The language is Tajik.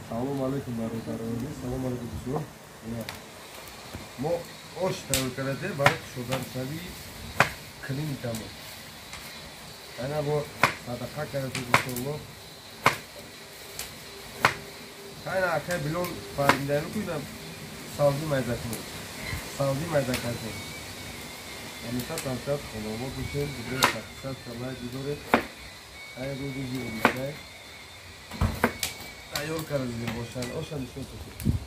Салом алейкум, бародарони, салом алейкум, дӯстон. Мо ош тайёр кардем барои кушоданшавии клиникамон. Ана бо садақа кардем, иншоалло. Хайна акай Билол фаҳмидану ку ина савзи майда кунем. Савзи майда кардем. Ҳамеша тамшаб хонобод бошем, видео подписаться, лайк гузоред. Ай рӯзи обишай тайёр кардем бошанд. Оша нишон тотед.